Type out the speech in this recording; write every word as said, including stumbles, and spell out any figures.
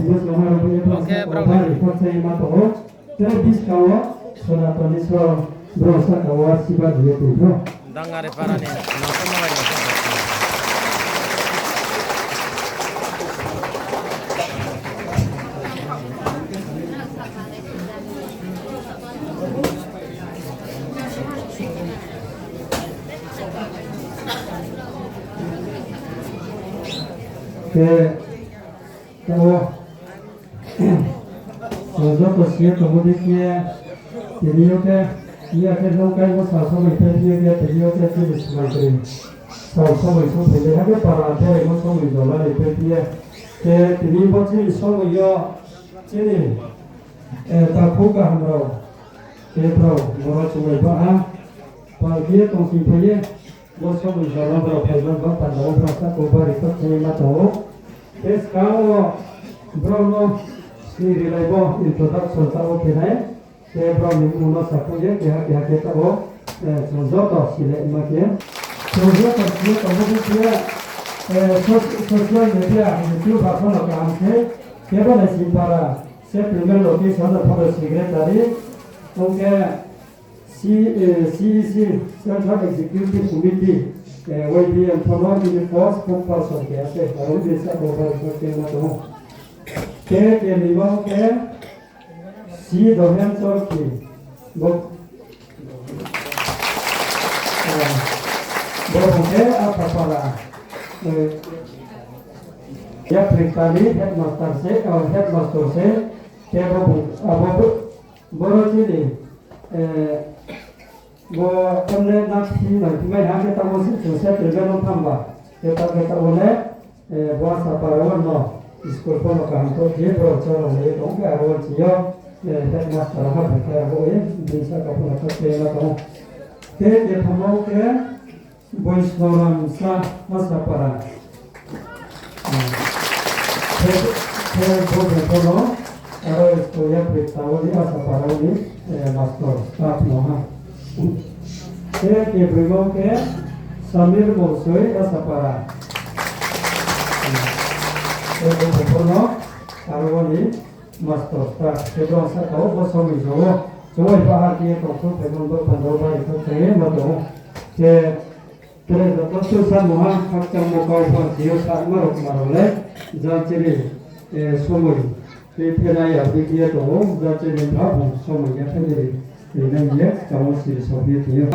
Bo song ha rao bo ye bro, khe brao ni bari khakchangma tong ou. Tre buskang wo Sonatoni song bro saka wo asirbad ri ye tong ou. Dangari para ni nangkha malai ni. Khe, tao, joto si ye tongmo dei khe, tini yo khe, iya khe nung kai mo sa somoi pai phi ye khe, tini yo khe chini smai kri. Sa somoi song phai le ha khe para beraimo somoi jola ni pai phi ye. Khe tini bo chini somoi yo, chini, eh, takhu kaham rao, khe brao, boro chumai ba ha. Pal khe ye tong sing phai ye, bo somoi jola brao phai man ba panda wo brao saka wo bari khakchangma tong ou. Khe skang wo brao no sni rilai bo introduction tao khe nai. Khe brao ni mmung no sakhouh ye keha keha khe tao, eh, chung joto silai ma khe. Chung joto si ye tongmo dei khe, eh, soc-, social media, YouTube ba pho no kaham khe, khe bo nai sing para, settlement location no pho no secretary, ong khe, C-, eh, C E C, Central Executive Committee, eh, Y B M pho no bini post spokesperson keha se, aro bini saka wo bari khakchangma tong ou. Khe, khe ni bo khe, C Dohen Chorkhi, bo, eh, bo bung khe Asapara, eh, yapri kta ni headmaster se, eh, headmaster se, khe bo bung, abo bo, boro chini, eh, bo emne na thi nai thi mai ha khe tamo se chung se tribal no tham ba. Khe ta khe tamo le, eh, bo Asapara wo no school pho no kaham khe bro chorong ye tong khe aro wo chini yo, eh, headmaster ha bai khe abo ye bini saka pho no khe ma tong ou. Khe kethamo khe, Boisnoram sa Asapara. Khe, khe bo bung pho no, aro school yapri kta wo ni Asapara wo ni, eh, master staff no ha. Khe, khe broi wo khe Samir Mongsoi Asapara. Khe bo bung pho no, aro wo ni master staff. Khe bo saka wo bo somoi joto wo, chowai pahar khe ye tongthou phaimo bo panda wo bari khakchangma tong ou. Khe Tre joto susa mungha khakchangmo kau pha thing yo sakma rao kma rao le, jachiri, eh, somoi, tei phenai ya bikhe ye tong ou, jachiri pha bung somoi ya khe ri, rinai ye, chamo siri sophi ye thing yo.